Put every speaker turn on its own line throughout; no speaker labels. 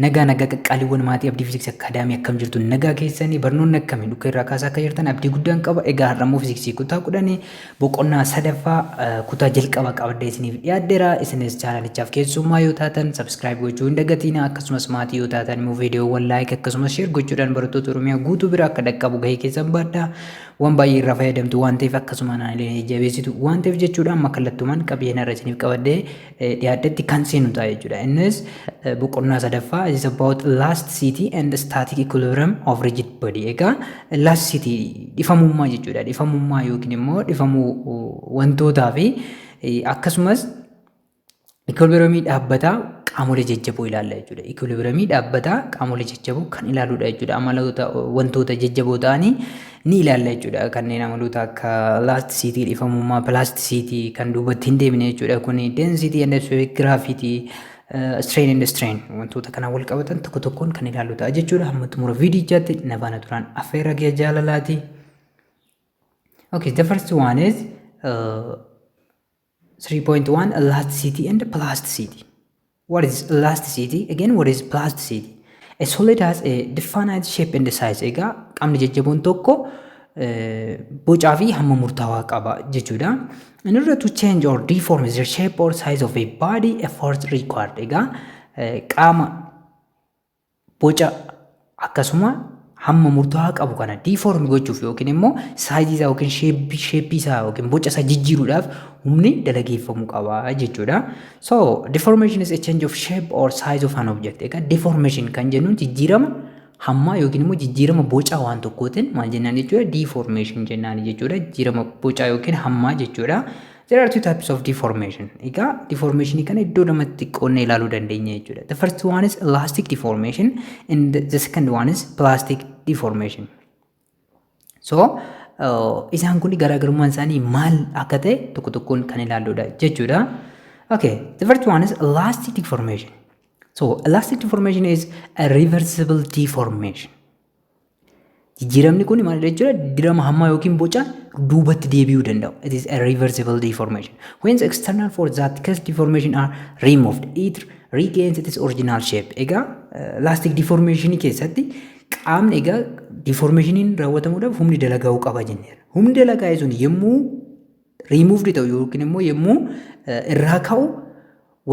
Nagaa nagaa qaqqaaliiwwan maatii Abdii Fiiziksii Akaadaamii, akkam jirtu? Nagaa keessanii? Barnoonni akkamii? Dhukkee irraa kaasaa akka jirtan abdii guddaan qaba. Egaa har'ammoo fiiziksii kutaa 10 boqonnaa sadaffaa kutaa jalqaba qabadhee isiniif dhiyaadheera. Isinis chaanalichaaf keessummaa yoo taatan subscribe gochuu hin dagatiina. Akkasumas maatii yoo taatan immoo viidiyoowwan like akkasumas share gochuudhaan barattoota Oromiyaa guutuu bira akka dhaqqabu gahee keessan baadhaa. Waan baay'ee irraa fayyadamtu waan ta'eef, akkasuma naan illee jabeessitu waan ta'eef jechuudha. Amma kallattumaan qabiyyeen har'a isiniif qabadhee dhiyaadhetti kan seenu ta'a jechuudha. Innis boqonnaa sadaffaa is about elasticity and static equilibrium of rigid body. Egaa elasticity dhifamummaa jechuudha. Dhifamummaa yookiin immoo dhifamuu wantootaa fi akkasumas equilibriumii dhaabbataa qaamolee jajjaboo ilaalla jechuudha. Equilibriumii dhaabbataa qaamolee jajjaboo kan ilaaludha jechuudha. Amaloota wantoota jajjaboo ta'anii ni ilaalla jechuudha. Kanneen amaloota akka elasticity dhifamummaa, plasticity kan duubatti hin deemine jechuudha. Kuni density and specific gravity, strain and strain wantoota kanaan wal qabatan tokko tokkoon kan ilaallu ta'a jechuudha. Hamma xumura viidiyichaatti na faana turan affeerra kee jaalalaati. Okay, the first one is 3.1, elasticity and plasticity. What is elasticity? Again, what is plasticity? A solid has a definite shape and size. Egaa qaamni jajjaboon tokko bocaa fi hamma murtaawaa qaba jechuudha. In order to change or deform the shape or size of a body, a force required. Egaa qaama boca akkasuma hamma murtaawaa qabu kana deform gochuuf yookiin immoo sizeii isaa yookiin shapeii isaa yookiin boca isaa jijjiiruudhaaf humni dalageeffamuu qaba jechuudha. So deformation is a change of shape or size of an object. Egaa deformation kan jennuun jijjiirama hammaa yookiin immoo jijjiirama bocaa waan tokkootiin maal jennaan jechuudha? Deformation jennaan jechuudha. Jijjiirama bocaa yookiin hammaa jechuudha. There are two types of deformation. Egaa deformation kana iddoo lamatti qoonnee ilaaluu dandeenya jechuudha. The first one is elastic deformation and the second one is plastic deformation. So isaan kun garaagarummaan isaanii maal akka ta'e tokko tokkoon kan ilaalludha jechuudha. Okay, the first one is elastic deformation. So elastic deformation is a reversible deformation. Jijjiiramni kun maal jechuudha? Jijjiirama hammaa yookiin boca duubatti deebi'uu danda'u. It is a reversible deformation. When the external force that cause deformation are removed, it regains its original shape. Egaa elastic deformation keessatti qaamni, egaa deformationiin raawwatamuudhaaf humni dalagaa'uu qaba jenneera. Humni dalagaa'e sun yommuu removed ta'u yookiin immoo yommuu irraa ka'u,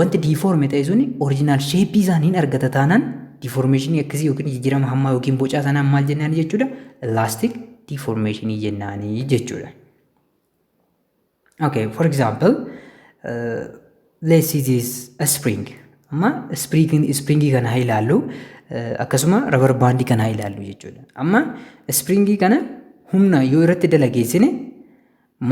wanti deform ta'e suni original shape isaaniin argata taanaan, deformation akkasii yookiin jijjiirama hammaa yookiin bocaa sanaan maal jennaan jechuudha? Elastic deformation jennaanii jechuudha. Okay, for example, let's see this a spring. Amma springii kana haa ilaallu, akkasuma rubber bandii kana haa ilaallu jechuudha. Amma springii kana humna yoo irratti dalageessine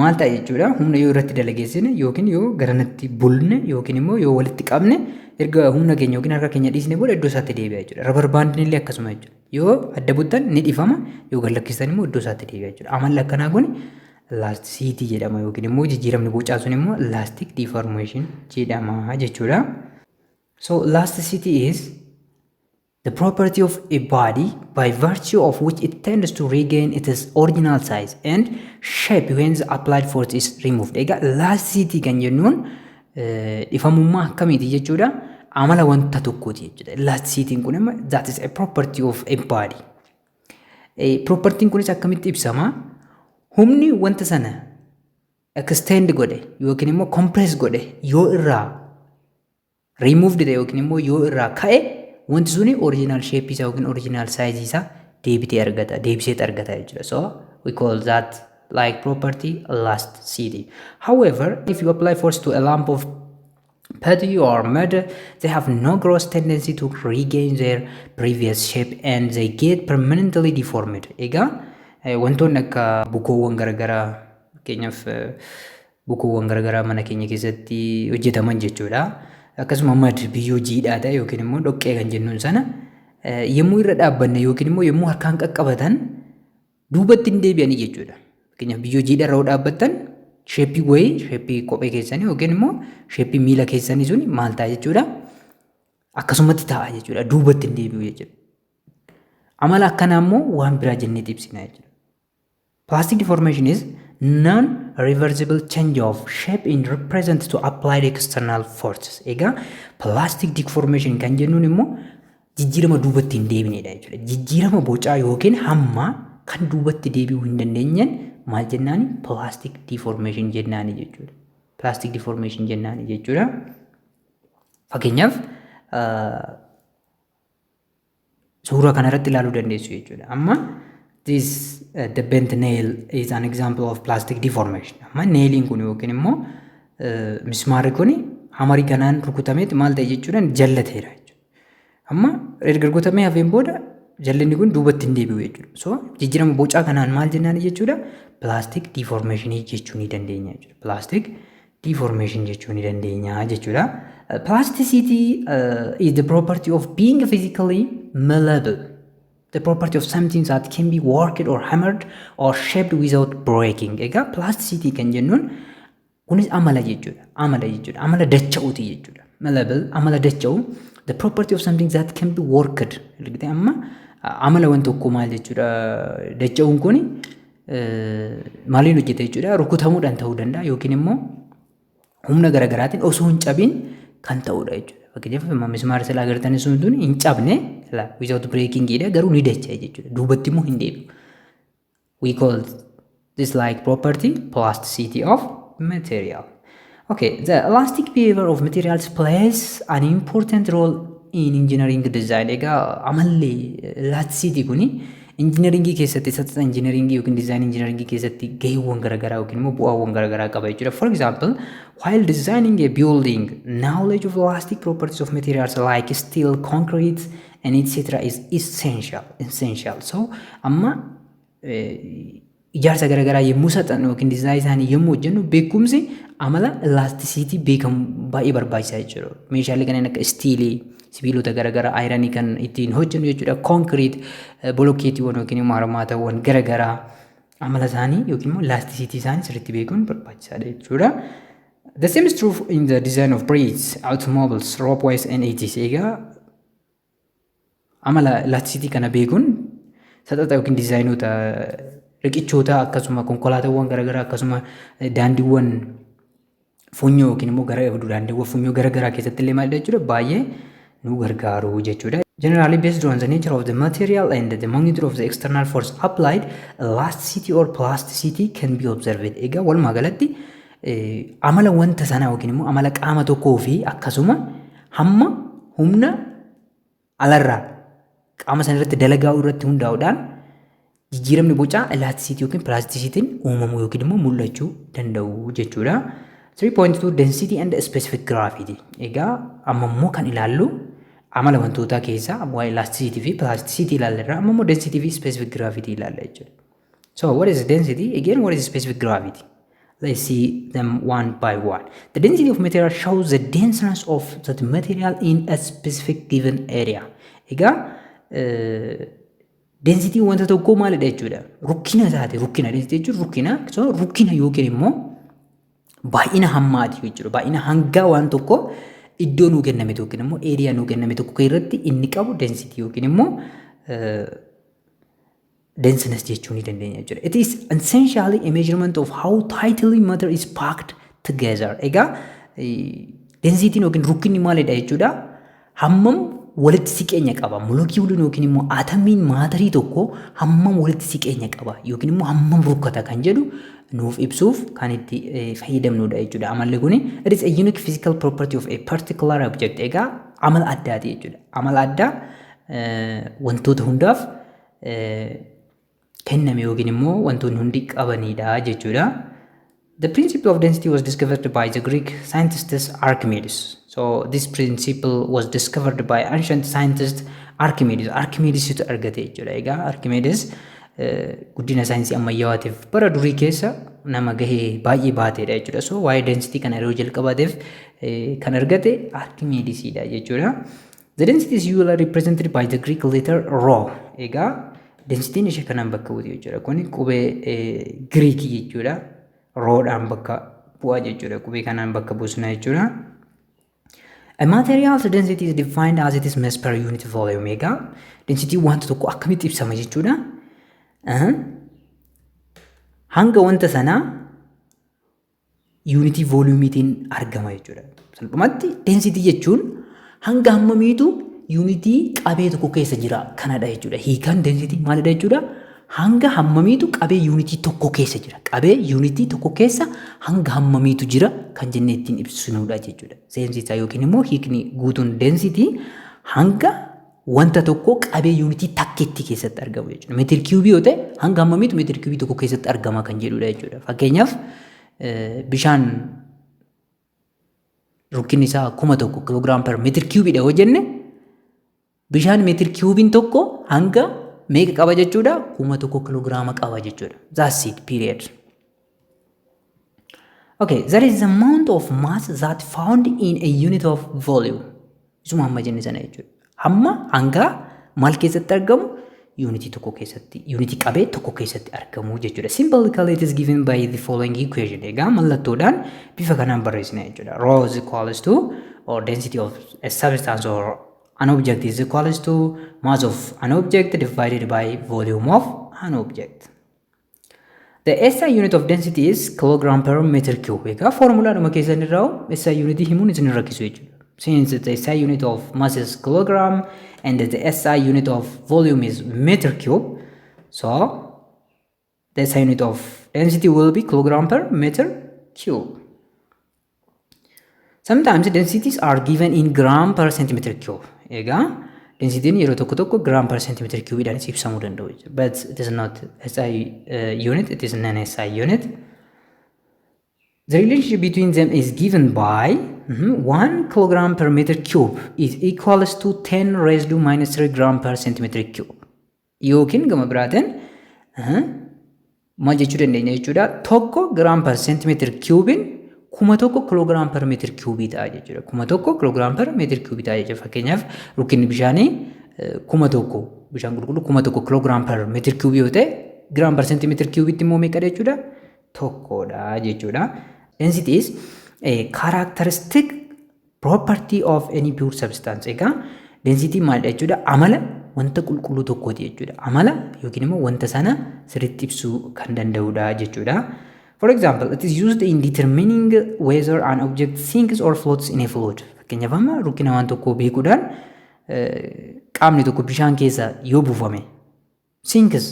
maal ta'a jechuudha? Humna yoo irratti dalageessine yookiin yoo garanatti bulne yookiin immoo yoo walitti qabne, erga humna keenya yookiin harka keenya dhiisne booda iddoo isaatti deebi'a jechuudha. Rubber bandiin illee akkasuma jechuudha. Yoo adda buttan ni dhifama, yoo gad lakkistan immoo iddoo isaatti deebi'a jechuudha. Amalli akkanaa kun elasticity jedhama yookiin immoo jijjiiramni bocaa sun immoo elastic deformation jedhama jechuudha. So elasticity is the property of a body by virtue of which it tends to regain its original size and shape when the applied force is removed. Egaa elasticity kan jennuun dhifamummaa akkamiiti jechuudha? Amala wanta tokkooti jechuudha. Elasticity kun immoo that is a property of a body. Propertiin kunis akkamitti ibsama? Humni wanta sana extend godhe yookiin immoo compress godhe yoo irraa removed ta'e yookiin immoo yoo irraa ka'e, wanti suni original shape isaa yookiin original size isaa deebitee argata, deebiseet argata jechuudha. So we call that like property elasticity. However, if you apply force to a lump of putty or mud, they have no gross tendency to regain their previous shape and they get permanently deformed. Egaa wantoonni akka bukoowwan garaagaraa, fakkeenyaaf bukoowwan garaagaraa mana keenya keessatti hojjetaman jechuudha. Akkasuma mud, biyyoo jiidhaa ta'e yookiin immoo dhoqqee kan jennuun sana yommuu irra dhaabbanne yookiin immoo yommuu harkaan qaqqabatan duubatti hin deebi'anii jechuudha. Fakkeenyaaf biyyoo jiidhaa irra yoo dhaabbattan, shapeii wayii, shapeii kophee keessanii yookiin immoo shapeii miila keessanii suni maal ta'a jechuudha? Akkasumatti ta'a jechuudha. Duubatti hin deebi'u jechuudha. Amala akkanaa immoo waan biraa jennee ibsina jechuudha. Plastic deformation is non-reversible change of shape in response to applied external forces. Egaa plastic deformation kan jennuun immoo Jijjiirama duubatti hin deebinedha jechuudha. Jijjiirama bocaa yookiin hammaa kan duubatti deebi'uu hin dandeenyeen maal jennaani? Plastic deformation jennaani jechuudha. Plastic deformation jennaani jechuudha. Fakkeenyaaf, suuraa kanarratti ilaaluu dandeessu jechuudha. Amma this the bent nail is an example of plastic deformation. Amma nailiin kun yookiin immoo mismaarri kun hammerii kanaan rukutameeti maal ta'e jechuudha? Jallateera jechuudha. Amma erga rukutamee hafeen booda jallinni kun duubatti hin deebi'u jechuudha. So jijjiirama bocaa kanaan maal jennaan jechuudha? Plastic deformation jechuu ni dandeenya jechuudha. Plastic deformation jechuu ni dandeenya jechuudha. Plasticity is the property of being physically malleable. The property of something that can be worked or hammered or shaped without breaking. Egaa plasticity kan jennuun kunis amala jechuudha. Amala jechuudha. Amala dacha'uuti jechuudha. Malleable, amala dacha'u, the property of something that can be worked. Argitee, amma amala waan tokko maal jechuudha? Dacha'uun kun maaliin hojjeta jechuudha? Rukutamuudhaan ta'uu danda'a yookiin immoo humna garaagaraatiin osoo hin cabin kan ta'udha jechuudha. Fakkeenyaaf, mismaara silaa agartanii sun tun hin cabne, without breaking dha, garuu ni dacha'a jechuudha. Duubatti immoo hin deebi'u. We call this like property plasticity of material. Okay, the elastic behavior of materials plays an important role in engineering design. Egaa amalli elasticity kuni engineeringii keessatti, saxaxa engineeringii yookiin design engineeringii keessatti gaheewwan garaagaraa yookiin immoo bu'aawwan garaagaraa qaba jechuudha. For example, while designing a building, knowledge of elastic properties of materials like steel, concrete and etc. is essential. Essential. So amma ijaarsa garaagaraa yommuu saxannu yookiin design isaanii yommuu hojjennu, beekumsi amala elasticity beekamu baay'ee barbaachisaa jechuudha. Meeshaalee kanneen akka steelii, sibiilota garaagaraa, ironii kan ittiin hojjennu jechuudha. Concrete, bolokkeetiiwwan yookiin immoo armaatawwan garaagaraa amala isaanii yookiin immoo elasticity isaanii sirriitti beekuun barbaachisaadha jechuudha. The same is true in the design of bridges, automobiles, ropeways and etc. Egaa amala elasticity kana beekuun saxaxa yookiin designoota riqichoota, akkasuma konkolaataawwan garaagaraa, akkasuma daandiiwwan funyoo yookiin immoo gara daandiiwwan funyoo garaagaraa keessatti illee maalidha jechuudha? Baay'ee nu gargaaru jechuudha. Generally, based on the nature of the material and the magnitude of the external force applied, elasticity or plasticity can be observed. Egaa walumaa galatti amala wanta sanaa yookiin immoo amala qaama tokkoo fi akkasuma hamma humna alarraa qaama sana irratti dalagaa irratti hundaa'uudhaan jijjiiramni bocaa elasticity yookiin plasticityn uumamuu yookiin immoo mul'achuu danda'u jechuudha. 3.2 Density and specific gravity. Egaa amma immoo kan ilaallu amala wantootaa keessaa waa'ee elasticity fi plasticity ilaalleerra, amma immoo density fi specific gravity ilaalla jechuudha. So what is density? Again, what is specific gravity? Let's see them one by one. The density of material shows the denseness of that material in a specific given area. Egaa densityn wanta tokkoo maalidha jechuudha? Rukkina isaati. Rukkina density jechuun rukkina. So rukkina yookiin immoo baay'ina hammaati jechuudha. Baay'ina hangaa waan tokko iddoo nuu kenname yookiin immoo area nuu kenname tokko irratti inni qabu density yookiin immoo denseness jechuu ni dandeenya jechuudha. It is essentially a measurement of how tightly matter is packed together. Egaa densityn yookiin rukkinni maalidha jechuudha? Hammam walitti siqeenya qaba? Molekiyuuliin yookiin immoo atomiin matterii tokko hammam walitti siqeenya qaba yookiin immoo hammam rukkata kan jedhu nuuf ibsuuf kan itti fayyadamnudha jechuudha. Amalli kuni, it is a unique physical property of a particular object. Egaa amala addaati jechuudha. Amala addaa wantoota hundaaf kenname yookiin immoo wantoonni hundi qabanidha jechuudha. The principle of density was discovered by the Greek scientist Archimedes. So this principle was discovered by ancient scientist Archimedes. Archimedes argate jechuudha. Egaa Archimedes guddina saayinsii ammayyawaatiif bara durii keessa nama gahee baay'ee baateedha jechuudha. So waa'ee density kana yeroo jalqabateef kan argate Archimedesidha jechuudha. The density is usually represented by the Greek letter rho. Egaa densityn ishee kanaan bakka bu'ti jechuudha. Kuni qubee Giriikii jechuudha. Rhodhaan bakka bu'a jechuudha. Qubee kanaan bakka buusna jechuudha. A material's density is defined as its mass per unit volume. Egaa density wanta tokko akkamitti ibsama jechuudha? Hanga wanta sanaa unitii volumeiitiin argama jechuudha. Salphumatti density jechuun hanga hammamiitu yuunitii qabee tokko keessa jira kanadha jechuudha. Hiikaan density maalidha jechuudha? Hanga hammamiitu qabee yuunitii tokko keessa jira? Qabee yuunitii tokko keessa hanga hammamiitu jira kan jennee ittiin ibsinudha jechuudha. Seensi isaa yookiin immoo hiikni guutuun density hanga wanta tokko qabee yuunitii takkeetti keessatti argamu jechuudha. Meetir kiubii yoo ta'e, hanga hammamiitu meetir kiubii tokko keessatti argama kan jedhudha jechuudha. Fakkeenyaaf, bishaan rukkinni isaa 1000 kilogram per meter kiubiidha yoo jenne, bishaan meetir kiubiin tokko hanga meeqa qaba jechuudha? 1000 kiloogiraama qaba jechuudha. That's it, period. Okay, there is the amount of mass that found in a unit of volume. Isuma hamma jenne sana jechuudha. Hamma hangaa maal keessatti argamu? Yuunitii tokko keessatti, yuunitii qabee tokko keessatti argamu jechuudha. Symbolically, it is given by the following equation. Egaa mallattoodhaan bifa kanaan barreessina jechuudha. Rho is equals to, or density of a substance or an object is equals to, mass of an object divided by volume of an object. The SI unit of density is kilogram per meter cube. Egaa foormulaadhuma keessan irraa SI unit himuun isin rakkisu jechuudha. Since the SI unit of mass is kilogram and the SI unit of volume is meter cube, so the SI unit of density will be kilogram per meter cube. Sometimes densities are given in gram per centimeter cube. Egaa densitiin yeroo tokko tokko gram per centimeter cube ibsamuu danda'u. But it is not SI unit, it is non-SI unit. The relationship between them is given by 1 kilogram per meter cube is equals to 10 raised to minus 3 gram per centimeter cube. Yookiin gama biraatiin maal jechuu dandeenya jechuudha? 1 gram per centimeter cubein 1000 kilogram per meter cubeii ta'a jechuudha. 1000 kilogram per meter cubeii ta'a jechuudha. Fakkeenyaaf, rukkinni bishaanii 1000, bishaan qulqulluu 1000 kilogram per meter cubeii yoo ta'e, gram per centimeter cubeiitti immoo meeqadha jechuudha? Tokkodha jechuudha. Density is a characteristic property of any pure substance. Egaa density maalidha jechuudha? Amala wanta qulqulluu tokkooti jechuudha. Amala yookiin immoo wanta sana sirriitti ibsuu kan danda'udha jechuudha. For example, it is used in determining whether an object sinks or floats in a fluid. Fakkeenyaaf, amma rukkina waan tokkoo beekuudhaan qaamni tokko bishaan keessa yoo buufame sinks,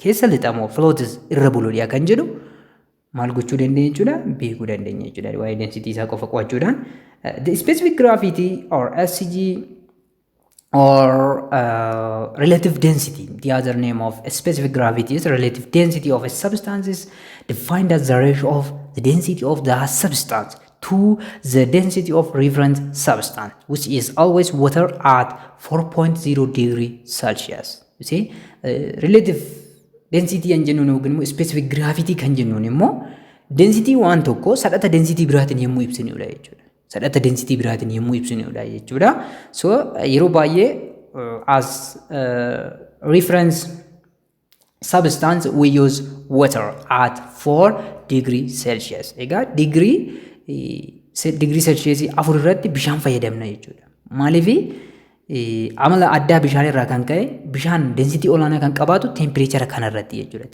keessa lixamoo, floats, irra bololi'a kan jedhu maal gochuu dandeenya jechuudha? Beekuu dandeenya jechuudha, waa'ee density isaa qofa qo'achuudhaan. The specific gravity or SG or relative density, the other name of a specific gravity is relative density, of a substance is defined as the ratio of the density of the substance to the density of reference substance, which is always water at 4.0 degree Celsius. You see, relative density kan jennuun yookiin immoo specific gravity kan jennuun immoo density waan tokko sadhata density biraatiin yommuu ibsinudha jechuudha. Sadhata density biraatiin yommuu ibsinudha jechuudha. So yeroo baay'ee as reference substance we use water at 4 degree Celsius. Egaa degree Celsius 4 irratti bishaan fayyadamna jechuudha. Maaliif? Amala addaa bishaan irraa kan ka'e bishaan density olaanaa kan qabaatu temperature kanarratti jechuudha.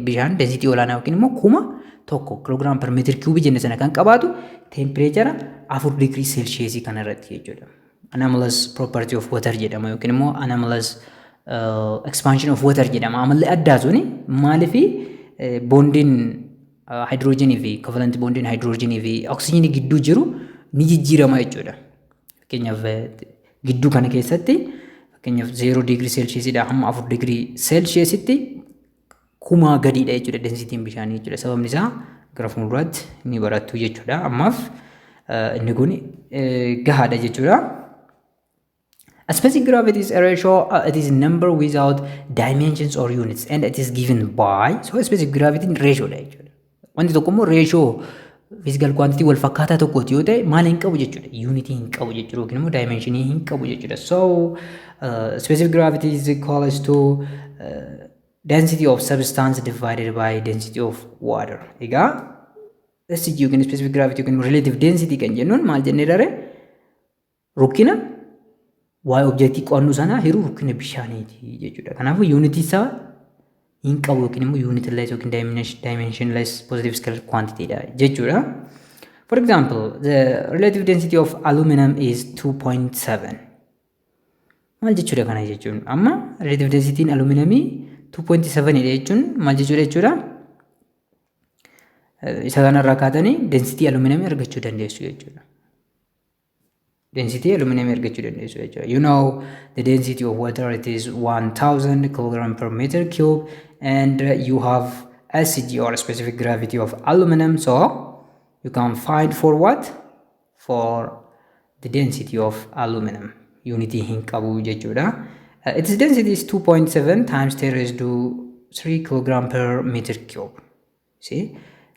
Bishaan density olaanaa yookiin immoo 1000 kilogram per meter cubeii jenne sana kan qabaatu temperature 4 degree Celsiusii kanarratti jechuudha. Anomalous property of water jedhama yookiin immoo anomalous expansion of water jedhama. Amalli addaa suni maaliifi bondiin hydrogenii fi covalent bondiin hydrogenii fi oksijiinii gidduu jiru ni jijjiirama jechuudha. Fakkeenyaaf, gidduu kana keessatti, fakkeenyaaf, 0 degree Celsiusiidha hamma 4 degree Celsiusitti kumaa gadiidha jechuudha densityn bishaanii jechuudha. Sababni isaa gara fuulduraatti ni barattu jechuudha. Ammaaf inni kun gahaadha jechuudha. A specific gravity is a ratio, it is a number without dimensions or units, and it is given by, so specific gravity ratio dha jechuudha. Wanti tokko immoo ratio physical quantity wal fakkaataa tokkooti yoo ta'e, maal hin qabu jechuudha? Unitii hin qabu jechuudha yookiin immoo dimensionii hin qabu jechuudha. So specific gravity is equals to density of substance divided by density of water. Egaa SG yookiin specific gravity yookiin relative density kan jennuun maal jennee dare? Rukkina waa'ee objectii qo'annoo sanaa hiruu rukkina bishaaniiti jechuudha. Kanaafuu unitii isaa hin qabu yookiin immoo unitless yookiin dimensionless positive scalar quantity dha jechuudha. For example, the relative density of aluminum is 2.7. Maal jechuudha kana jechuun? Amma relative densityin aluminamii 2.7 dha jechuun maal jechuudha jechuudha? Isa kanarraa kaatanii density aluminamii argachuu dandeessu jechuudha. Density aluminamii argachuu dandeessu jechuudha. You know the density of water, it is 1000 kilogram per meter cube, and you have SG or specific gravity of aluminum, so you can find for what? For the density of aluminum. Unity hin qabu jechuudha. Its density is 2.7 times 10 raised to 3 kilogram per meter cube. See?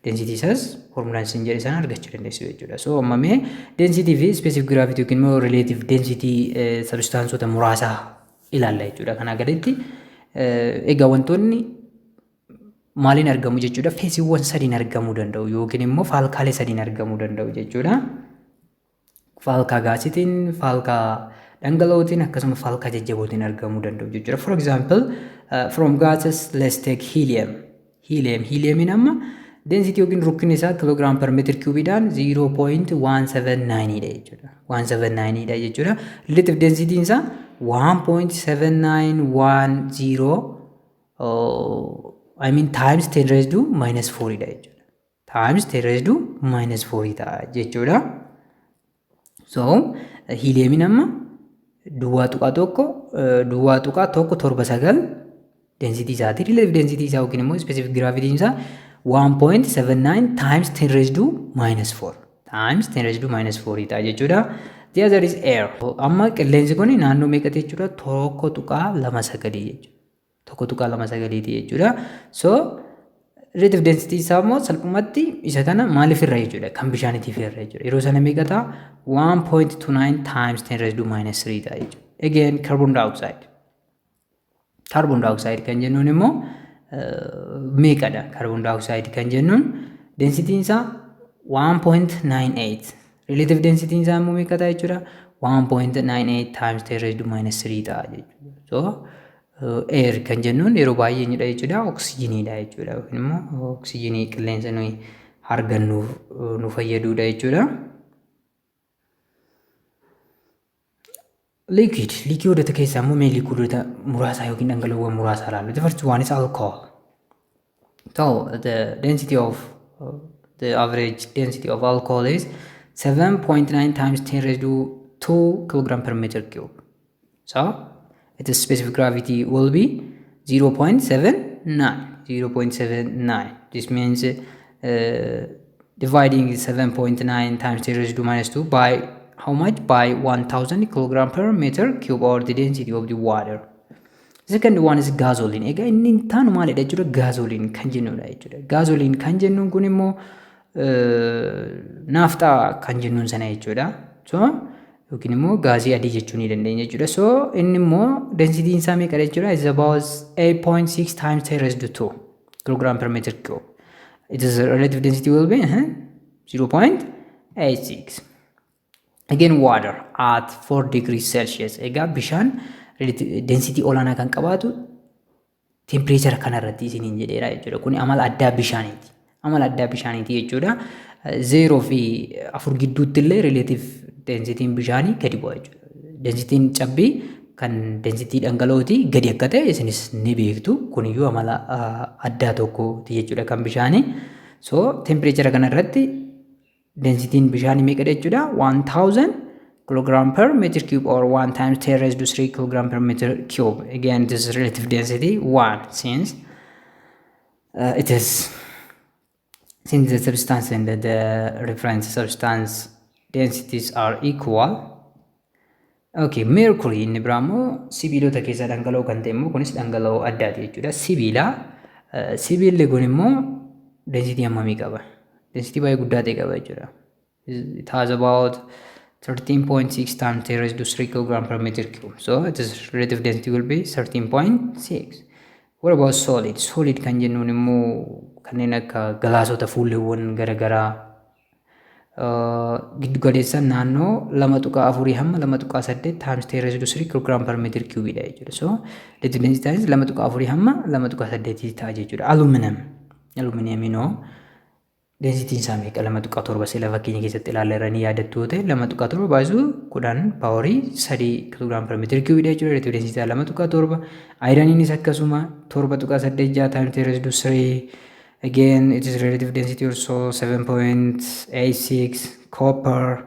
Density isaas formulaan isin jedhe sana argachuu dandeessu jechuudha. So amma mee density fi specific gravity yookiin immoo relative density substanceota muraasaa ilaalla jechuudha. Kanaa gaditti egaa wantoonni maaliin argamu jechuudha? Phaseiiwwan sadiin argamuu danda'u yookiin immoo faalkaalee sadiin argamuu danda'u jechuudha. Faalkaa gaasiitiin, faalkaa dhangala'ootiin, akkasuma faalkaa jajjabootiin argamuu danda'u jechuudha. For example, from gases, let's take helium. Helium, heliumiin amma density yookiin rukkinni isaa kilogram per meter cubeiidhaan 0.179 dha jechuudha. 179 dha jechuudha. Relative density isaa 1.7910, I mean, times 10 raised to minus 4 dha jechuudha. Times 10 raised to minus 4 ta'a jechuudha. So heliumiin amma 0.1 0.179 density isaati. Relative density isaa yookiin immoo specific gravity isaa 1.79 times 10 raised to minus 4 times 10 raised to minus 4 ta'a jechuudha. The other is air. Amma qilleensi kun naannoo meeqati jechuudha? 1.29 jechuudha. 1.29ti jechuudha. So relative density isaa immoo salphumatti isa kana maaliif irra jechuudha? Kan bishaaniitiif irra jechuudha. Yeroo sana meeqa ta'a? 1.29 times 10 raised to minus 3 ta'a jechuudha. Again, carbon dioxide. Carbon dioxide kan jennuun immoo meeqadha? Carbon dioxide kan jennuun densityin isaa 1.98. Relative densityin isaa immoo meeqa ta'a jechuudha? 1.98 times 10 raised to minus 3 ta'a jechuudha. So air kan jennuun yeroo baay'ee eenyudha jechuudha? Oksijiniidha jechuudha. Yookiin immoo oksijinii qilleensa nuyi argannuuf nu fayyadudha jechuudha. Liquid. Liquidota keessaa immoo mee liquidota muraasa yookiin dhangala'oowwan muraasa ilaallu. The first one is alcohol. So the average density of alcohol is 7.9 times 10 raised to 2 kilogram per meter cube. So its specific gravity will be 0.79. 0.79. This means dividing 7.9 times 10 raised to minus 2 by how much? By 1000 kilogram per meter cube, or the density of the water. The second one is gasoline. Egaa inni itti aanu maalidha jechuudha? Gasoline kan jennudha jechuudha. Gasoline kan jennuun kun immoo naafxaa kan jennuun sana jechuudha. So yookiin immoo gaazii adii jechuu ni dandeenya jechuudha. So inni immoo densityin isaa meeqadha jechuudha? Is about 8.6 times 10 raised to 2 kilogram per meter cube. Its relative density will be 0.86. Again, water at 4 degrees Celsius. Egaa bishaan density olaanaa kan qabaatu temperature kanarratti isiniin jedheera jechuudha. Kuni amala addaa bishaaniiti. Amala addaa bishaaniiti jechuudha. 0 fi 4 gidduutti illee relative densityin bishaanii gadi bu'a jechuudha. Densityin cabbii kan density dhangala'ooti gadi akka ta'e isinis ni beektu. Kuniyyuu amala addaa tokkooti jechuudha kan bishaanii. So temperature kanarratti densityin bishaanii meeqadha jechuudha? 1000 kilogram per meter cube or 1 times 10 raised to 3 kilogram per meter cube. Again, this is relative density 1, since it is since the substance and the reference substance densities are equal. Okay, mercury inni biraa immoo sibiilota keessaa dhangala'oo kan ta'e immoo kunis dhangala'oo addaati jechuudha. Sibiila. Sibiilli kun immoo density hammamii qaba? Density baay'ee guddaa ta'e qaba jechuudha. It has about 13.6 times 10 raised to 3 kilogram per meter cube. So its relative density will be 13.6. What about solid? Solid kan jennuun immoo kanneen akka galaasota, fuulleewwan garaagaraa giddu galeessaan naannoo 2.4 hamma 2.8 times 10 raised to 3 kilogram per meter cube dha jechuudha. So relative density 2.4 hamma 2.8 ta'a jechuudha. Aluminum. Aluminum immoo Densityn isaa meeqa? 2.7. Sila fakkeenya keessatti ilaalla ni yaadattu yoo ta'e, 2.7 baay'isuu 10 power 3 kilogram per meter cubeiidha jechuudha. Relative density isaa 2.7. Ironiinis akkasuma 7.86 times 10 raised to 3. Again, it is relative density also 7.86. Copper,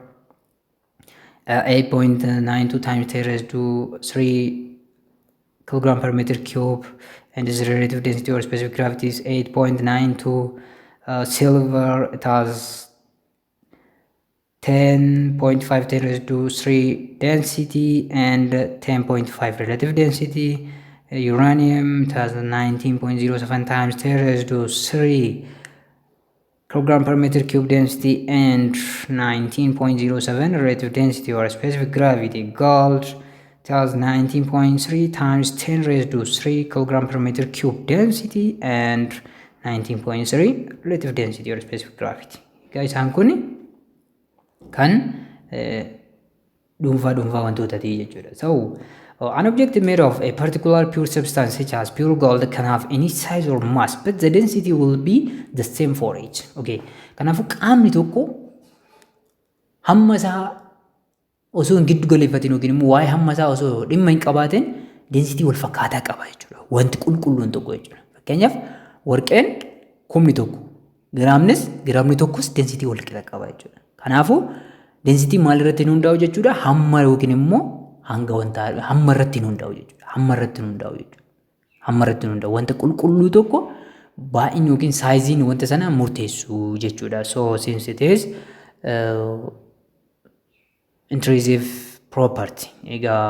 8.92 times 10 raised to 3 kilogram per meter cube, and its relative density or specific gravity is 8.92. Silver, it has 10.5 10 raised to 3 density and 10.5 relative density. Uranium, it has 19.07 times 10 raised to 3 kilogram per meter cube density and 19.07 relative density or specific gravity. Gold, it has 19.3 times 10 raised to 3 kilogram per meter cube density and 19.3 relative density or specific gravity. Egaa isaan kun kan dhuunfaa dhuunfaa wantootaati jechuudha. So an object made of a particular pure substance, such as pure gold, can have any size or mass, but the density will be the same for each. Okay. Kanaafuu qaamni tokko hamma isaa osoo hin giddu galeeffatin yookiin immoo waa'ee hamma isaa osoo dhimma hin qabaatin density wal fakkaataa qaba jechuudha. Wanti qulqulluun tokko jechuudha. Fakkeenyaaf, warqeen 1000 giraamnis giraamni tokkos density wal qixa qaba jechuudha. Kanaafuu density maal irratti hin hundaa'u jechuudha? Hamma yookiin immoo hanga wanta hamma irratti hin hundaa'u jechuudha. Hamma irratti hin hundaa'u jechuudha. Hamma irratti hin hundaa'u. Wanta qulqulluu tokko baay'inni yookiin sizeiin wanta sanaa murteessu jechuudha. So since it is intrinsic property, egaa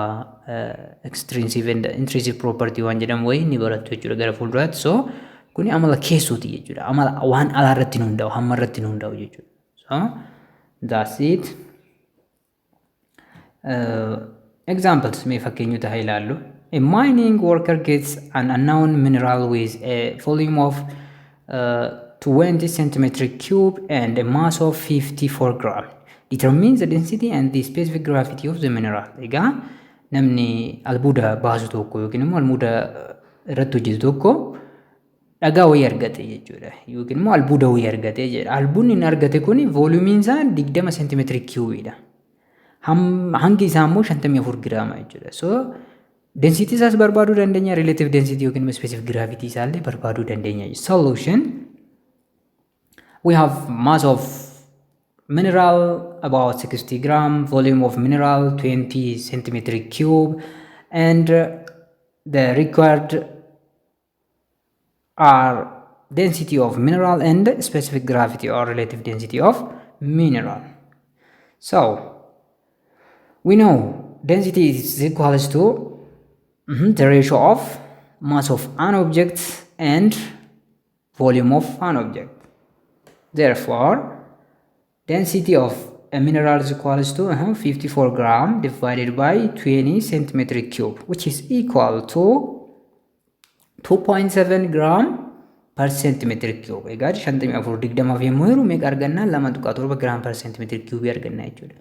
extrinsic and intrinsic property waan jedhamu wayii ni barattu jechuudha gara fuulduraatti. So kuni amala keessooti jechuudha. Amala waan alaa irratti hin hundaa'u, hamma irratti hin hundaa'u jechuudha. So that's it. Examples, mee fakkeenyota haa ilaallu. A mining worker gets an unknown mineral with a volume of 20 centimeter cube and a mass of 54 gram. Determine the density and the specific gravity of the mineral. Egaa namni albuuda baasu tokko yookiin immoo albuuda irratti hojjetu tokko dhagaa wayii argate jechuudha. Yookiin immoo albuuda wayii argate jedha. Albuudni inni argate kun volumeiin isaa 20 centimeter cubeiidha. Hangi isaa immoo 54 giraama jechuudha. So density isaas barbaaduu dandeenya, relative density yookiin immoo specific gravity isaallee barbaaduu dandeenya. Solution: we have mass of mineral about 60 gram, volume of mineral 20 centimeter cube, and the required are density of mineral and specific gravity or relative density of mineral. So we know density is equals to the ratio of mass of an object and volume of an object. Therefore, density of a mineral is equals to 54 gram divided by 20 centimeter cube, which is equal to 2.7 gram per centimeter cube. Egaa 54 20f yommuu hiru meeqa arganna? 2.7 gram per centimeter cube arganna jechuudha.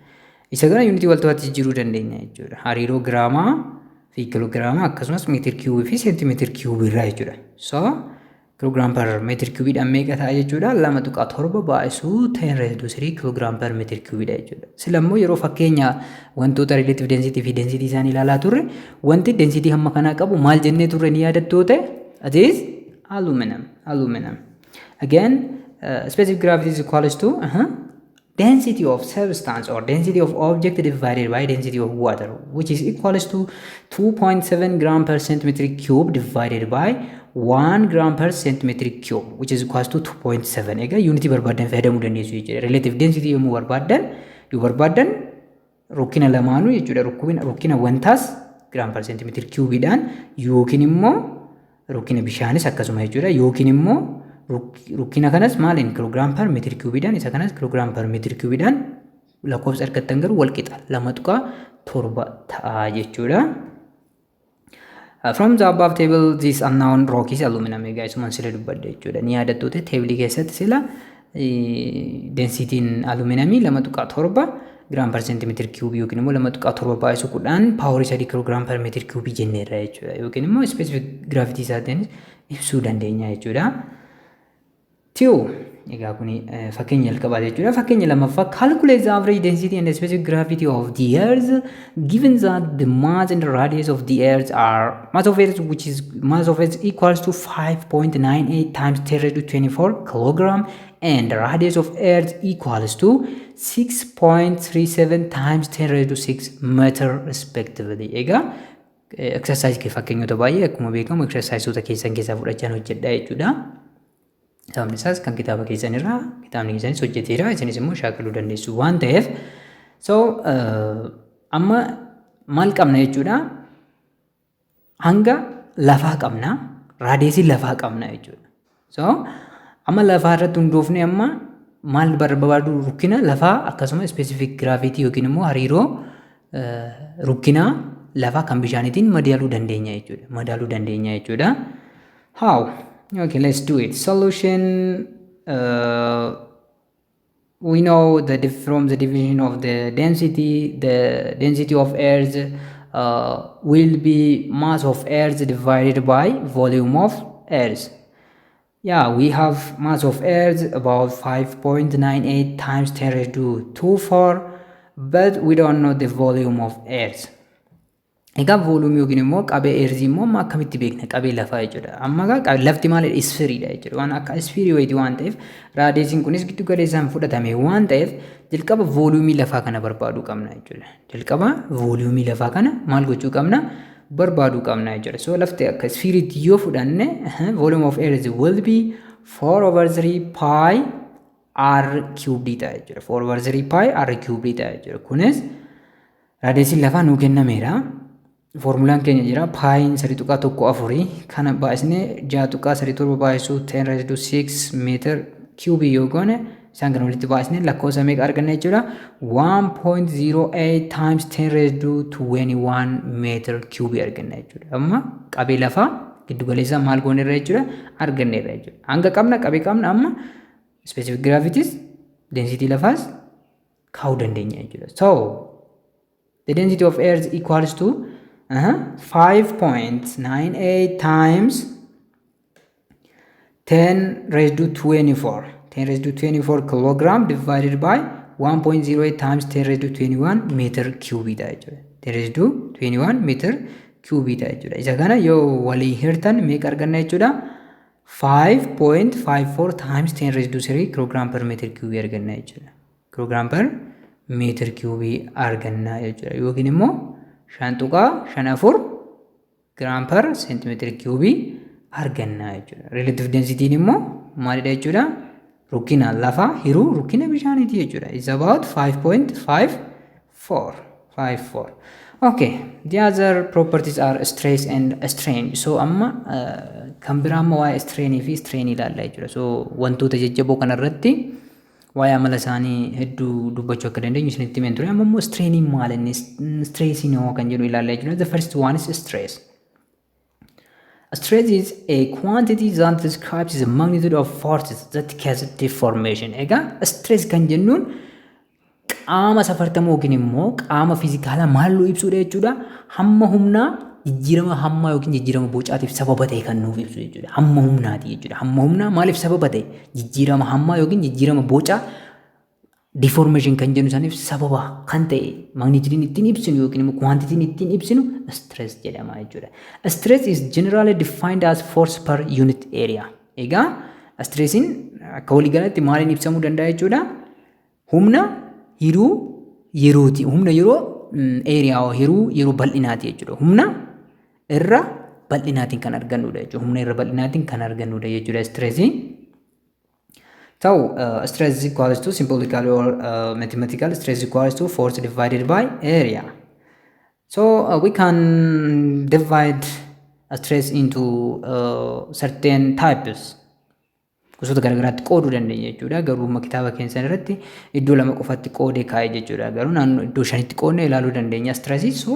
Isa kana yuunitii waltawaatti jijjiiruu dandeenya jechuudha. Hariiroo giraamaa fi kiloogiraama akkasumas meter cube fi centimeter cube irraa jechuudha. So kilogram per meter cubeiidhaan meeqa ta'a jechuudha? 2.7 baay'isuu 10 raised to 3 kilogram per meter cubeiidha jechuudha. Sila immoo yeroo fakkeenya wantoota relative density fi density isaanii ilaalaa turre, wanti density hamma kanaa qabu maal jennee turre ni yaadattu ta'e, it is aluminum. Aluminum. Again, specific gravity is equals to density of substance or density of object divided by density of water, which is equals to 2.7 gram per centimeter cube divided by 1 gram per centimeter cube, which is equals to 2.7. Egaa yuunitii barbaaddan fayyadamuu dandeessu jechuudha. Relative density yommuu barbaaddan, yoo barbaaddan rukkina lamaanuu jechuudha. Rukkina wantaas gram per centimeter cubeiidhaan yookiin immoo rukkina bishaanis akkasuma jechuudha, yookiin immoo rukkina kanas maaliin? Kilogram per meter cubeiidhaan, isa kanas kilogram per meter cubeiidhaan. Lakkoofsa argattan garuu wal qixa, 2.7 ta'a jechuudha. From the above table, this unknown rock is aluminum. Egaa isuman sila dubbadde jechuudha. Ni yaadattu ta'e, tableii keessatti sila densityn aluminumii 2.7 gram per centimeter cube yookiin immoo 2.7 baay'isu 10 power 3 kilogram per meter cube jenneerra jechuudha. Yookiin immoo specific gravity isaatiin ibsuu dandeenya jechuudha. Two. Egaa kuni fakkeenya jalqabaa jechuudha. Fakkeenya lammaffaa: calculate the average density and the specific gravity of the earth, given that the mass and the radius of the earth are mass of earth, which is mass of earth equals to 5.98 times 10 raised to 24 kilogram and the radius of earth equals to 6.37 times 10 raised to 6 meter, respectively. Egaa exercise fakkeenyota baay'ee akkuma beekamu exerciseota keessan keessaa fudhachaan hojjedha jechuudha. Sababni isaas kan kitaaba keessan irraa kitaabni keessanis hojjeteera, isinis immoo shaakaluu dandeessu waan ta'eef. So amma maal qabna jechuudha? Hanga lafaa qabna, radiusii lafaa qabna jechuudha. So amma lafaa irratti hundoofne amma maal barbaadu? Rukkina lafaa akkasuma specific gravity yookiin immoo hariiroo rukkinaa lafaa kan bishaaniitiin madaaluu dandeenya jechuudha. Madaaluu dandeenya jechuudha. How? Okay, let's do it. Solution. We know that from the division of the density of earth will be mass of earth divided by volume of earth. Yeah, we have mass of earth about 5.98 times 10 raised to 24, but we don't know the volume of earth. Egaa volumeii yookiin immoo qabee earthii immoo amma akkamitti beekna? Qabee lafaa jechuudha. Amma egaa lafti maalidha? Sphereiidha jechuudha. Waan akka sphereii wayitii waan ta'eef, radiusiin kunis giddu galeessaan fudhatame waan ta'eef, jalqaba volumeii lafaa kana barbaaduu qabna jechuudha. Jalqaba volumeii lafaa kana maal gochuu qabna? Barbaaduu qabna jechuudha. So lafti akka sphereiitti yoo fudhanne, volume of earth will be 4 over 3 pi r cubed ta'a jechuudha. 4 over 3 pi r cubed ta'a jechuudha. Kunis radiusiin lafaa nuu kennameera. Foormulaan keenya jira. Piin 3.14 kana baay'isnee 6.37 baay'isuu 10 raised to 6 meter cubeii yoo goone, isaan kana walitti baay'isnee lakkoofsa meeqa arganna jechuudha? 1.08 times 10 raised to 21 meter cubeii arganna jechuudha. Amma qabee lafaa giddu galeessaa maal goonerra jechuudha? Arganneerra jechuudha. Hanga qabna, qabee qabna, amma specific gravities, density lafaas kaa'uu dandeenya jechuudha. So the density of earth equals to 5.98 times 10 raised to 24, 10 raised to 24 kilogram divided by 1.08 times 10 raised to 21 meter cube dha jechuudha. 10 raised to 21 meter cube dha jechuudha. Isa kana yoo walii hirtan meeqa arganna jechuudha? 5.54 times 10 raised to 3 kilogram per meter cube arganna jechuudha. Kilogram per meter cube arganna jechuudha. Yookiin immoo 5.54 gram per centimeter cube arganna jechuudha. Relative density immoo maalidha jechuudha? Rukkina lafaa hiruu rukkina bishaaniiti jechuudha. Is about 5.54 54. Okay, the other properties are stress and strain. So amma kan biraa amma waa'ee strainii fi strain ilaalla jechuudha. So wantoota jajjaboo kanarratti waa'ee amala isaanii hedduu dubbachuu akka dandeenyu isinitti himeen ture. Amma immoo strainiin maal inni, stressiin hoo kan jedhu ilaalla jechuudha. The first one is stress. Stress is a quantity that describes the magnitude of forces that cause deformation. Egaa stress kan jennuun qaama safartamoo yookiin immoo qaama fiizikaalaa maal nu ibsudha jechuudha? Hamma humnaa jijjiirama hammaa yookiin jijjiirama bocaatiif sababa ta'e kan nuuf ibsu jechuudha. Hamma humnaati jechuudha. Hamma humnaa maaliif sababa ta'e? Jijjiirama hammaa yookiin jijjiirama bocaa, deformation kan jennu saniif sababa kan ta'e, magnitudeiin ittiin ibsinu yookiin immoo quantityn ittiin ibsinu stress jedhama jechuudha. Stress is generally defined as force per unit area. Egaa stressiin akka waliigalaatti maaliin ibsamuu danda'a jechuudha? Humna hiruu yerooti. Humna yeroo area hiruu yeroo bal'inaati jechuudha. Humna irra bal'inaatiin kan argannudha jechuudha. Humna irra bal'inaatiin kan argannudha jechuudha stressiin. So stress is equals to, symbolically or mathematical, stress equals to force divided by area. So we can divide a stress into certain types. Gosoota garaagaraatti qooduu dandeenya jechuudha. Garuu amma kitaaba keessan irratti iddoo lama qofatti qoodee kaa'e jechuudha. Garuu naannoo iddoo shanitti qoodnee ilaaluu dandeenya stressii. So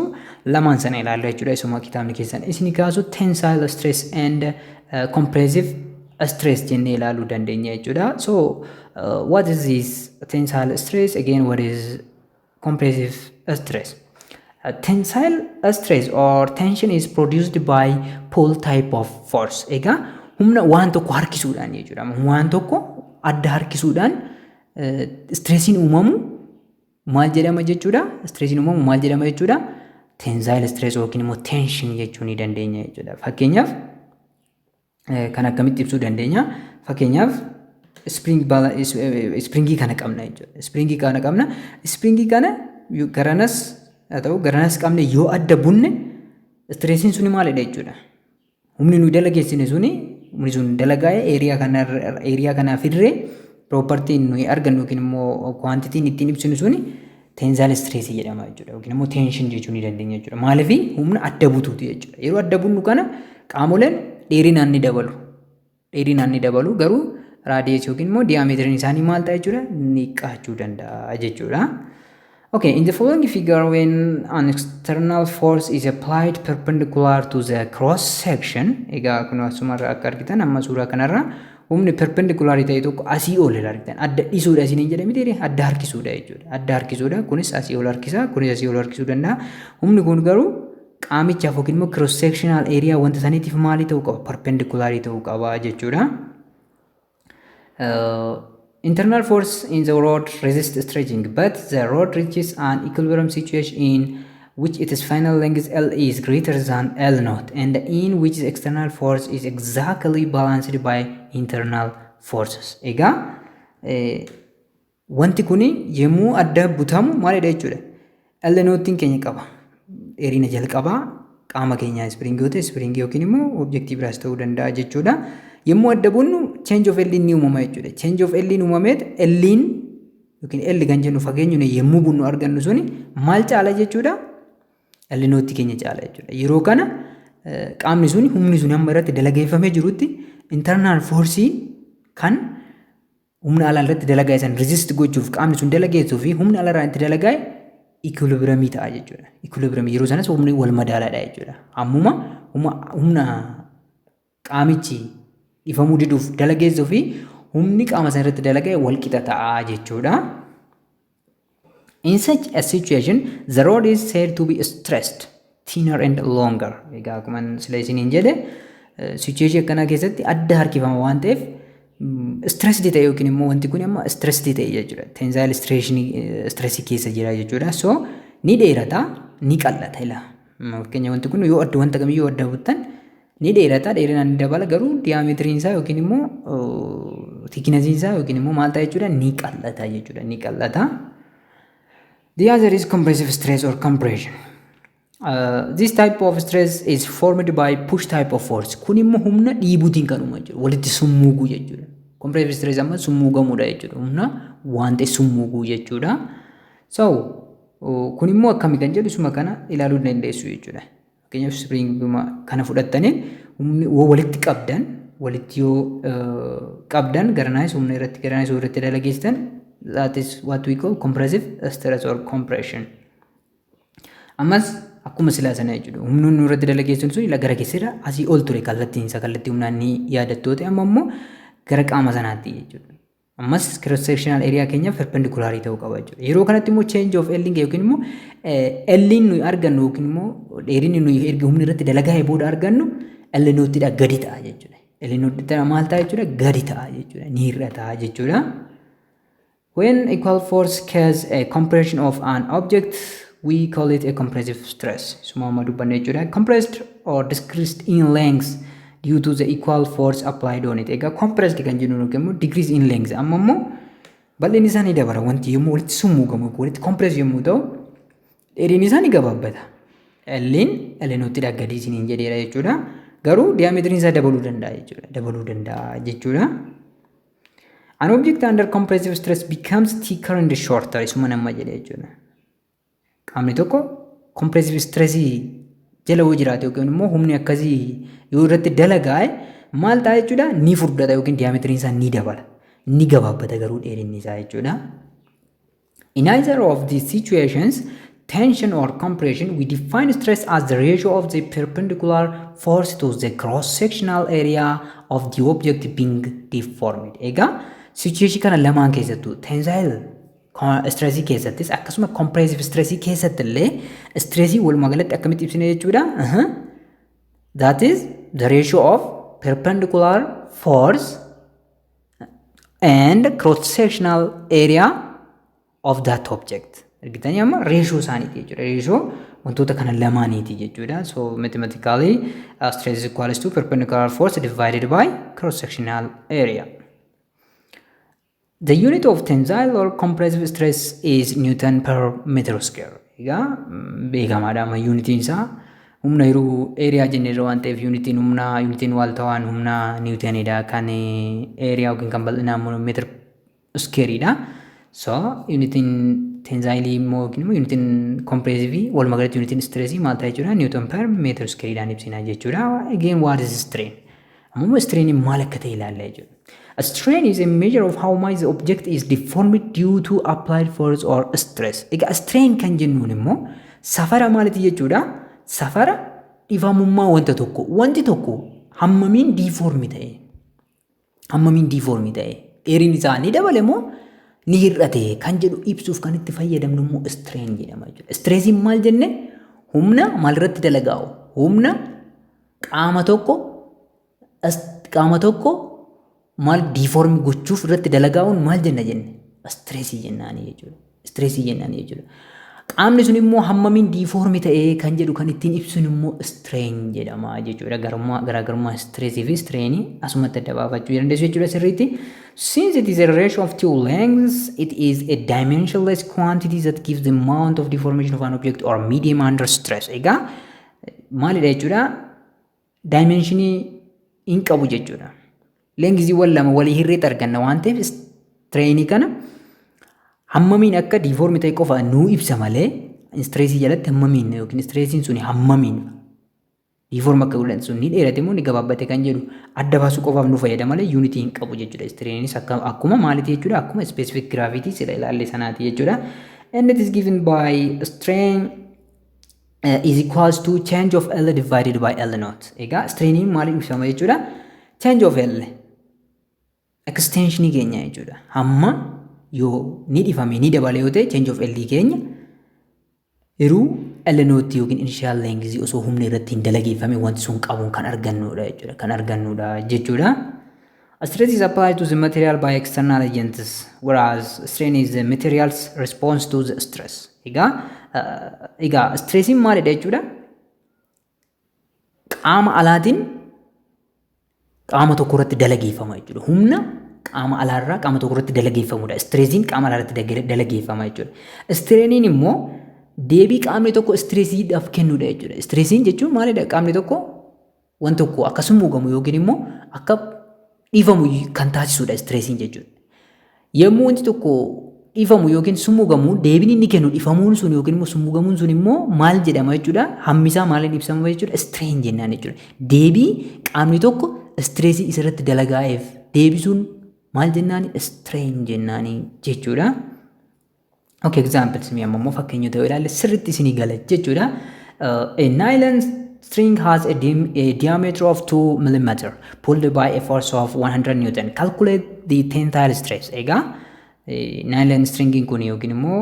lamaan sana ilaalla jechuudha. Isuma kitaabni keessan isin kaasu tensile stress and compressive stress jennee ilaaluu dandeenya jechuudha. So what is this tensile stress? Again, what is compressive stress? Tensile stress or tension is produced by pull type of force. Egaa humna waan tokko harkisuudhaan jechuudha. Waan tokko adda harkisuudhaan stressiin uumamu maal jedhama jechuudha? Stressiin uumamu maal jedhama jechuudha? Tensile stress yookiin immoo tension jechuu ni dandeenya jechuudha. Fakkeenyaaf, kan akkamitti ibsuu dandeenya? Fakkeenyaaf, springii kana qabna jechuudha. Springii kana qabna. Springii kana garanas haa ta'u garanas qabne yoo adda bunne, stressiin suni maalidha jechuudha? Humni nuyi dalageessine suni, humni sun dalagaa'ee area kanaaf irree propertyn nuyi argannu yookiin immoo quantityn ittiin ibsinu suni tensile stressii jedhama jechuudha. Yookiin immoo tension jechuu ni dandeenya jechuudha. Maaliif? Humna adda butuuti jechuudha. Yeroo adda bunnu kana qaamoleen dheerinaan ni dabalu. Dheerinaan ni dabalu, garuu radiusii yookiin immoo diameteriin isaanii maal ta'a jechuudha? Ni xiqqaachuu danda'a jechuudha. Okay, in the following figure, when an external force is applied perpendicular to the cross section, egaa kun asumarra akka argitan, amma suuraa kanarra humni perpendicular ta'e tokko asii ol argitan, adda dhisuudha isiniin jedhame ta'e, adda harkisuudha jechuudha. Adda harkisuudha. Kunis asii ol harkisa, kunis asii ol harkisuu danda'a. Humni kun garuu qaamichaaf yookiin immoo cross sectional area wanta saniitiif maalii ta'uu qaba? Perpendicular ta'uu qaba jechuudha. Internal force in the rod resists stretching, but the rod reaches an equilibrium situation in which its final length L is greater than L naught and in which the external force is exactly balanced by internal forces. Egaa wanti kun yommuu adda butamu maalidha jechuudha? L naughtiin keenya qaba. Dheerina jalqabaa qaama keenyaa springii yoo ta'e springii yookiin immoo objectii biraas ta'uu danda'a jechuudha. Yommuu adda bunnu change of L ni uumama jechuudha. Change of L uumameet L yookiin L kan jennu fageenyu yommuu bunnu argannu suni maal caala jechuudha? L naughtii keenya caala jechuudha. Yeroo kana qaamni suni, humni suni hamma irratti dalageeffamee jirutti internal force kan humna alaa irratti dalagaa san resist gochuuf qaamni sun dalageessuu fi humni alaarraa itti dalagaa'e equilibriumii ta'a jechuudha. Equilibriumii yeroo sanas humni wal madaalaadha jechuudha. Ammuma humna qaamichi dhifamuu diduuf dalageessuu fi humni qaama sana irratti dalaga'e wal qixa ta'a jechuudha. In such a situation, the rod is said to be stretched, thinner and longer. Egaa akkuma sila isiniin jedhe, situation akkanaa keessatti adda harkifama waan ta'eef stressed ta'e yookiin immoo wanti kun amma stressed ta'e jechuudha. Tensile stressii keessa jira jechuudha. So ni dheerata, ni qal'ata ila. Fakkeenya, wanti kun yoo adda, wanta kamiyyuu adda buttan ni dheerata, dheerinaan ni dabala, garuu diameteriin isaa yookiin immoo thicknessiin isaa yookiin immoo maal ta'a jechuudha? Ni qal'ata jechuudha. Ni qal'ata. The other is compressive stress or compression. This type of stress is formed by push type of force. Kun immoo humna dhiibuutiin kan uumamu jechuudha. Walitti summuuguu jechuudha. Compressive stress amma summuugamuudha jechuudha. Humna waan ta'e summuuguu jechuudha. So kun immoo akkami kan jedhu isuma kana ilaaluu dandeessu jechuudha. Fakkeenyaaf, springuma kana fudhattanii humni yoo walitti qabdan, walitti yoo qabdan, garanaayis humna irratti garanaayis irratti dalageessitan, that is what we call compressive stress or compression. Ammas akkuma silaa sana jechuudha. Humni nu irratti dalageessuun sun gara keessirra asii ol ture, kallattiin isaa kallattii humnaan ni yaadattoota, amma immoo gara qaama sanaatti jechuudha. Ammas cross sectional area keenya perpendicularii ta'uu qaba jechuudha. Yeroo kanatti immoo change of L yookiin immoo L nuyi argannu yookiin immoo dheerinni nuyi erga humni irratti dalagaa booda argannu L naughtiidha gadi ta'a jechuudha. L naughtiidha maal ta'a jechuudha? Gadi ta'a jechuudha. Ni hir'ata jechuudha. When equal force cause a compression of an object, we call it a compressive stress. Suma amma dubbanne jechuudha. Compressed or decreased in length due to the equal force applied on it. Egaa compressed kan jennu yookiin immoo decrease in length. Amma immoo bal'inni isaa ni dabala. Wanti yommuu walitti summuugamu, walitti compress yommuu ta'u, dheerinni isaa ni gabaabbata. L'n L naughtiidha gadi isiniin jedheera jechuudha. Garuu diameteriin isaa dabaluu danda'a jechuudha. Dabaluu danda'a jechuudha. An object under compressive stress becomes thicker and shorter, isuma nama jedhe jechuudha. Qaamni tokko compressive stressii jala yoo jiraate yookiin immoo humni akkasii yoo irratti dalagaa'e maal ta'a jechuudha? Ni furdata yookiin diameteriin isaa ni dabala. Ni gabaabbata garuu dheerinni isaa jechuudha. In either of these situations, tension or compression, we define stress as the ratio of the perpendicular force to the cross-sectional area of the object being deformed. Egaa situation kana lamaan keessattuu, tensile stressii keessattis akkasuma compressive stressii keessatti illee, stressii walumaa galatti akkamitti ibsine jechuudha? That is the ratio of perpendicular force And cross sectional area of that object. Argitanii, amma ratio isaaniiti jechuudha. Ratio wantoota kana lamaaniiti jechuudha. So mathematically, stress is equals to perpendicular force divided by cross sectional area. The unit of tensile or compressive stress is Newton per meter square. Egaa beekamaadha, amma unitiin isaa humna yeroo area jenneerra waan ta'eef, unitiin humna, unitiin waaltawaan humna newtonidha, kan area yookiin kan bal'inaa immoo meter squareidha. So unitiin tensileii immoo yookiin immoo unitiin compressiveii, walumaa galatti unitiin stressii maal ta'a jechuudha? Newton per meter squareidhaan ibsina jechuudha. Again, what is strain? Ammoo strain maal akka ta'e ilaalla jechuudha. A strain is a measure of how much the object is deformed due to applied force or stress. Egaa strain kan jennuun immoo safara maaliti jechuudha? Safara dhifamummaa wanta tokko. Wanti tokko hammamiin deform ta'e? Hammamiin deform ta'e? Dheerinni isaa ni dabale moo ni hir'ate kan jedhu ibsuuf kan itti fayyadamnu immoo strain jedhama jechuudha. Stressiin maal jenne? Humna maalirratti dalagaa'u? Humna qaama tokko maal deform gochuuf irratti dalagaa'uun maal jenna jenne? Stressii jennaanii jechuudha. Stressii jennaanii jechuudha. Qaamni sun immoo hammamiin deform ta'ee kan jedhu kan ittiin ibsinu immoo strain jedhama jechuudha. Garaagarummaa stressii fi strainii asumatti adda baafachuu dandeessu jechuudha sirriitti. Since it is a ratio of two lengths, it is a dimensionless quantity that gives the amount of deformation of an object or medium under stress. Egaa maalidha jechuudha? Dimensionii hin qabu jechuudha. Lengthiiwwan lama walii hirreetti arganna waan ta'eef, strainii kana hammamiin akka deform ta'e qofa nuu ibsa malee, stressii jalatti hammamiin yookiin stressiin suni hammamiin deform akka godhan sun ni dheerate moo ni gabaabbate kan jedhu adda baasuu qofaaf nu fayyada malee unitii hin qabu jechuudha. Strainiinis akkuma maaliiti jechuudha? Akkuma specific gravity sila ilaalle sanaati jechuudha. And it is given by strain is equals to change of L divided by L naught. Egaa strainiin maaliin ibsama jechuudha? Change of L, extensionii keenya jechuudha. Hamma yoo ni dhifame, ni dabale yoo ta'e, change of L keenya yeroo L naught yookiin initial length osoo humna irratti hin dalageeffame wanti sun qabuun kan argannudha jechuudha. Kan argannudha jechuudha. Stress is applied to the material by external agents, whereas strain is the material's response to the stress. Egaa stressiin maalidha jechuudha? Qaama alaatiin qaama tokko irratti dalageeffama jechuudha. Humna qaama alaarraa qaama tokko irratti dalageeffamudha. Stressiin qaama alaarratti dalageeffama jechuudha. Strainiin immoo deebii qaamni tokko stressiidhaaf kennudha jechuudha. Stressiin jechuun maalidha? Qaamni tokko waan tokko akka summuugamu yookiin immoo akka dhiifamu kan taasisudha stressiin jechuudha. Yommuu wanti tokko dhiifamu yookiin summuugamu, deebiin inni kennu dhiifamuun sun yookiin immoo summuugamuun sun immoo maal jedhama jechuudha? Hammisaa maaliin ibsama jechuudha? Strain jennaan jechuudha. Deebii qaamni tokko stressii isarratti dalagaa'eef deebisuun maal jennaani? Strain jennaani jechuudha. Okay, examples, mi amma immoo fakkeenyota yoo ilaalle sirriitti isinii gala jechuudha. A nylon string has a diameter of 2 mm pulled by a force of 100 Newton. Calculate the tensile stress. Egaa nylon stringiin kun yookiin immoo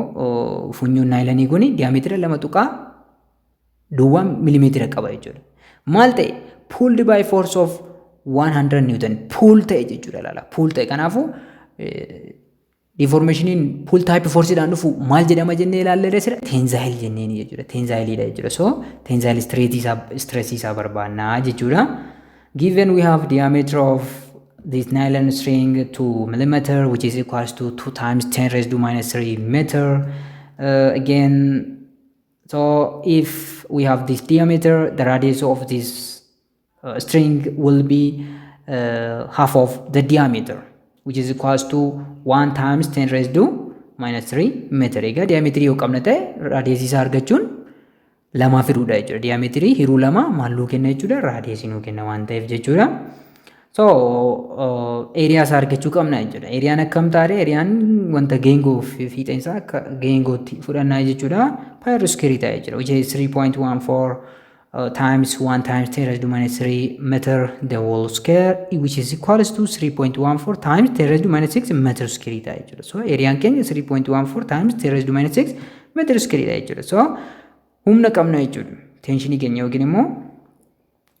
funyoon nylonii kun diameetira 2.0 milimeetira qaba jechuudha. Maal ta'e? Pulled by force of 100 Newton, pull ta'e jechuudha, laala, pull ta'e. Kanaafuu deformationiin pull type forceidhaan dhufu maal jedhama jennee ilaallee sira? Tensile jenneen jechuudha. Tensileidha jechuudha. So tensile stressii isaa barbaannaa jechuudha. Given we have diameter of this nylon string 2 millimeter, which is equals to 2 times 10 raised to minus 3 meter. Again, so if we have this diameter, the radius of this string will be half of the diameter, which is equals to 1 times 10 raised to minus 3 meter. Egaa diameterii yoo qabna ta'e, radiusii isaa argachuun lamaaf hiruudha jechuudha. Diameterii hiruu lama maal nuu kenna jechuudha? Radiusii nuu kenna waan ta'eef jechuudha. So area isaa argachuu qabna jechuudha. Areaan akkam taate? Areaan wanta geengoo fi fiixeen isaa akka geengootti fudhannaa jechuudha. Pi r square ta'a jechuudha. Which is 3.14 times 1 times 10 raised to minus 3 meter the whole square, which is equals to 3.14 times 10 raised to minus 6 meter square ta'a jechuudha. So areaan keenya 3.14 times 10 raised to minus 6 meter square ta'a jechuudha. So humna qabna jechuudha. Tensionii keenya yookiin immoo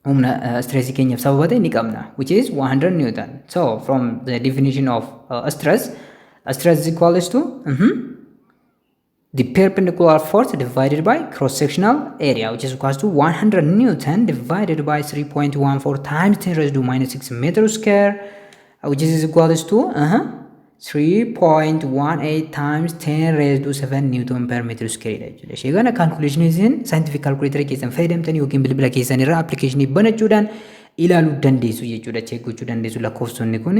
Humna stressii keenyaaf sababa ta'e ni qabna, which is 100 newton. So from the definition of stress, stress is equals to the perpendicular force divided by cross-sectional area, which is equals to 100 newton divided by 3.14 times 10 raised to minus 6 meter square, which is equals to 3.18 times 10 raised to 7 newton per meter square dha jechuudha. Ishee kana calculation isin scientific calculator keessan fayyadamtanii yookiin bilbila keessan irraa application banachuudhaan ilaaluu dandeessu jechuudha. Check gochuu dandeessu. Lakkoofsonni kun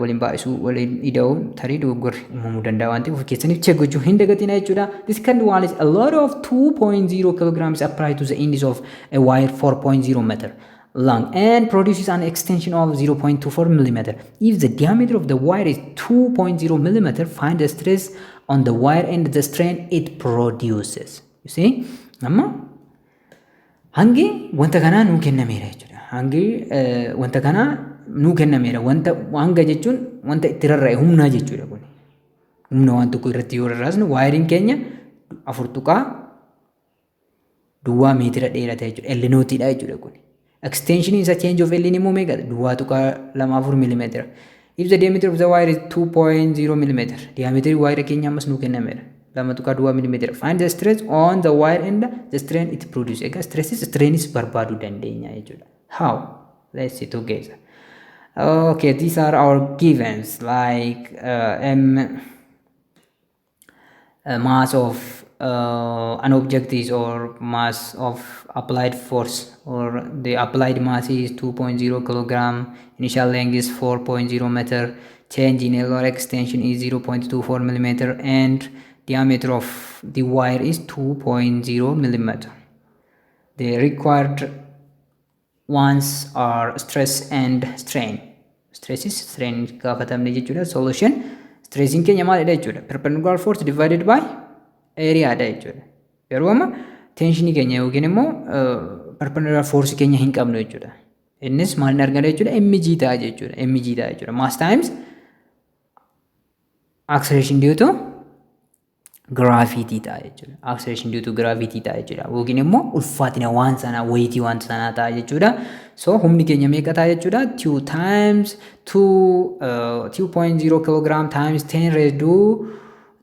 waliin baay'isuu, waliin ida'uun tarii dogoggorri uumamuu danda'a waan ta'eef of keessaniif check gochuu hin dagatina jechuudha. The second one is a load of 2.0 kilograms applied to the ends of a wire 4.0 meter long and produces an extension of 0.24 millimeter. If the diameter of the wire is 2.0 millimeter, find the stress on the wire and the strain it produces. You see? Amma hangi wanta kanaa nuu kennameera jechuudha. Hangi wanta kanaa nuu kennameera. Wanta hanga jechuun wanta itti rarra'e humnaa jechuudha kun. Humna waan tokko irratti yoo rarraasnu wireiin keenya 4 tuqaa duwwaa meetira dheerata jechuudha. L noughtiidha jechuudha kun. Extension isa change of L immoo meeqa? 0.24 millimeetira. If the diameter of the wire is 2.0 millimeter. Diameter wire keenya ammas nuu kennameera. 2 tuqaa duwwaa millimeetira. Find the stress on the wire and the strain it produces. Egaa stressis strainis barbaaduu dandeenya jechuudha. How? Let's see together. Okay, these are our givens, like M mass of an object is, or mass of applied force, or the applied mass is 2.0 kilogram, initial length is 4.0 meter, change in L or extension is 0.24 millimeter, and diameter of the wire is 2.0 millimeter. The required ones are stress and strain. Stress is strain gaafatamne jechuudha. Solution: stressiin keenya maalidha jechuudha? Perpendicular force divided by area dha jechuudha. Yeroo amma tensionii keenya yookiin immoo perpendicular force keenya hin qabnu jechuudha. Innis maal argana jechuudha? Mg ta'a jechuudha. Mg ta'a jechuudha. Mass times acceleration due to gravity ta'a jechuudha. Acceleration due to gravity ta'a jechuudha. Yookiin immoo ulfaatina waan sanaa, weightii waan sanaa ta'a jechuudha. So humni keenya meeqa ta'a jechuudha? 2 times 2 2.0 kilogram times 10 raised to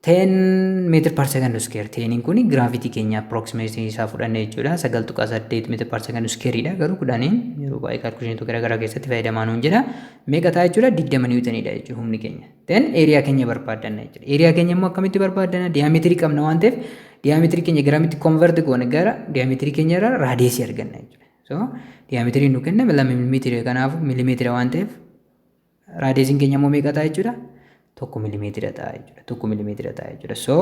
10 meter per second square. Teniin kun gravity keenya approximation isaa fudhanne jechuudha. 9.8 meter per second square dha. Garuu 10iin yeroo baay'ee calculation garaagaraa keessatti fayyadamaa nuun jedha. Meeqa ta'a jechuudha? 20 newtonidha jechuudha humni keenya. Then area keenya barbaaddanna jechuudha. Area keenya immoo akkamitti barbaaddanna? Diameterii qabna waan ta'eef diameterii keenya garamitti convert goone? Gara diameterii keenya irraa radiusii arganna jechuudha. So diameteriin nu kenname 2 milimeetira, kanaafuu milimeetira waan ta'eef radiusiin keenya immoo meeqa ta'a jechuudha? 1 milimeetira ta'a jechuudha. 1 milimeetira ta'a jechuudha. So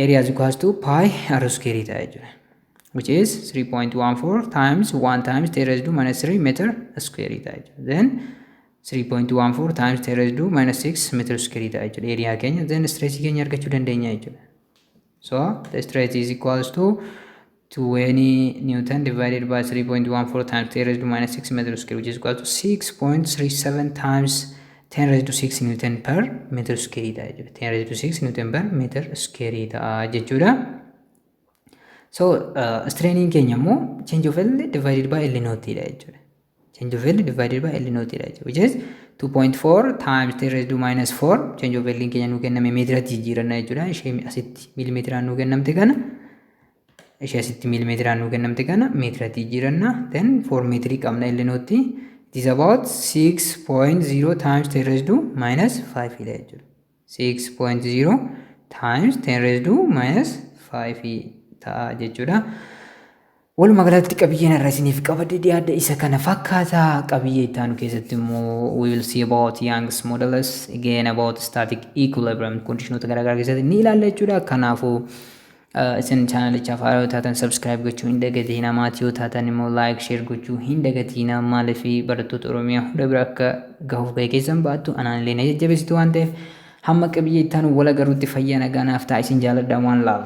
area is equals to pi r square ta'a jechuudha. Which is 3.14 times 1 times 10 raised to minus 3 meter square ta'a jechuudha. Then 3.14 times 10 raised to minus 6 meter square ta'a jechuudha. Area keenya, then stress keenya argachuu dandeenya jechuudha. So the stress is equals to 20 newton divided by 3.14 times 10 raised to minus 6 meter square, which is equal to 6.37 times 10 raised to 6 newton per meter square ta'a jechuudha. 10 raised to 6 newton per meter square ta'a jechuudha. So strainiin keenya immoo change of L divided by L naught dha jechuudha. Change of L divided by L naught dha jechuudha. Which is 2.4 times 10 raised to minus 4. Change of L keenya nuu kenname meetiratti jijjiiranna jechuudha. Ishee asitti miilimeetiraan nuu kennamte kana, ishee asitti miilimeetiraan nuu kennamte kana meetiratti jijjiiranna. Then 4 meetirii qabna L naught. It is about 6.0 times 10 raised to minus 5 dha jechuudha. 6.0 times 10 raised to minus 5 ta'a jechuudha. Walumaa galatti qabiyyeen irra isiniif qabadhe dhiyaadhe isa kana fakkaata. Qabiyyee itti aanu keessatti immoo we will see about Young's modulus, again about static equilibrium, conditionoota garaagaraa keessatti ni ilaalla jechuudha. Kanaafuu isin channelichaaf haaraa yoo taatan subscribe gochuu hin dagatinaa. Maatii yoo taatan immoo like, share gochuu hin dagatinaa. Maaliif barattoota Oromiyaa hunda bira akka gahuuf gahee keessan baattu, anaan illee na jajjabeessitu waan ta'eef, hamma qabiyyee itti aanu wal agarruutti fayyaa nagaa naaf ta'a. Isin jaaladha. One love.